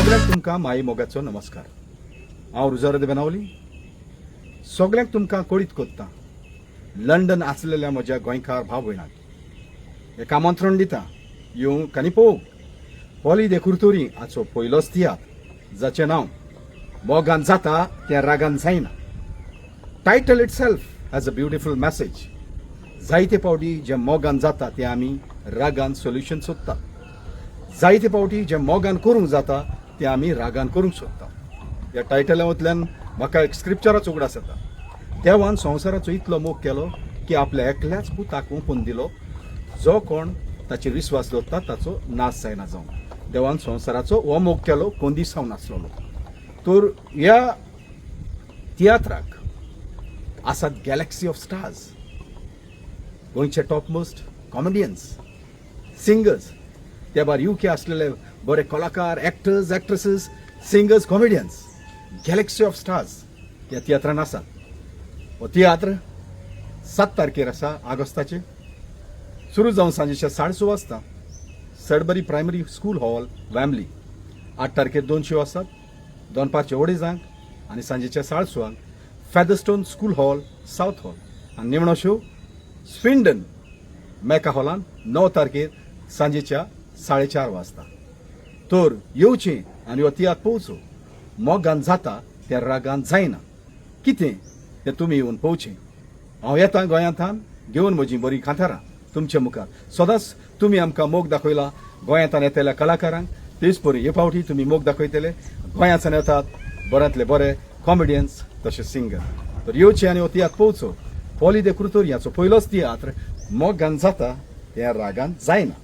सगळ्यांक तुमकां माई मोगाचो नमस्कार. हांव रुजारो दे बेनावली सगळ्यांक तुमकां कळीत कोत्ता, लंडन आसलेल्या म्हज्या गोंयकार भाव भयणांक एक आमंत्रण दिता, येवंक आनी पळोवंक पॉली दे कुर्तोरी हाचो पयलोच तियात्र, जाचें नांव "मोगान जाता तें रागान जायना". Title itself has a beautiful message. जायते फावटी जें मोगान जाता तें आमी रागान सोल्युशन सोदतात. जायते फावटी जें मोगान करूंक जाता तें आमी रागान करूंक सोदता. ह्या टायटलांतल्यान म्हाका एक स्क्रिप्चराचो उगडास येता. देवान संवसाराचो इतलो मोग केलो की आपल्या एकल्याच पुताक ओंपून दिलो, जो कोण ताचेर विस्वास दवरता ताचो नाश जायना जावं. देवान संवसाराचो हो मोग केलो, कोंदिसांव नासलेलो. तर ह्या तियात्राक आसात गॅलेक्सी ऑफ स्टार्स, गोंयचे टॉप मोस्ट कॉमेडियन्स, सिंगर्स, त्या भायर युके आसलेले बरे कलाकार, actors, actresses, singers, comedians. Galaxy of stars ह्या तियात्रान आसात. हो तियात्र 7 तारखेर आसा ऑगस्टाचे, सुरू जावन सांजेच्या 6:30 वाजता, सडबरी प्रायमरी स्कूल हॉल, वॅम्बली. 8 तारखेर दोन शो आसात, दनपारचे अडेजांक आनी सांजेच्या 6:30, फेदरस्टोन स्कूल हॉल, साऊथ हॉल. आनी निमणो शो स्विंडन मेका हॉलान 9 तारखेर सांजेच्या 4:30 वाजता. तर येवचें आनी हो तियात्र पळोवचो. मोगान जाता त्या रागान जायना कितें तें तुमी येवन पळोवचें. हांव येता गोंयांतान घेवन म्हजी बरीं कांतारां तुमच्या मुखार. सदांच तुमी आमकां मोग दाखयला गोंयांतान येतल्या कलाकारांक, तेच परी हे फावटी तुमी मोग दाखयतले. गोंयांतल्यान येतात बऱ्यांतले बरे कॉमेडियन्स तशें सिंगर. तर येवचे आनी हो तियात्र पळोवचो. पॉली दे कुर्तोरी हाचो पयलोच तियात्र, "मोगान जाता त्या रागान जायना".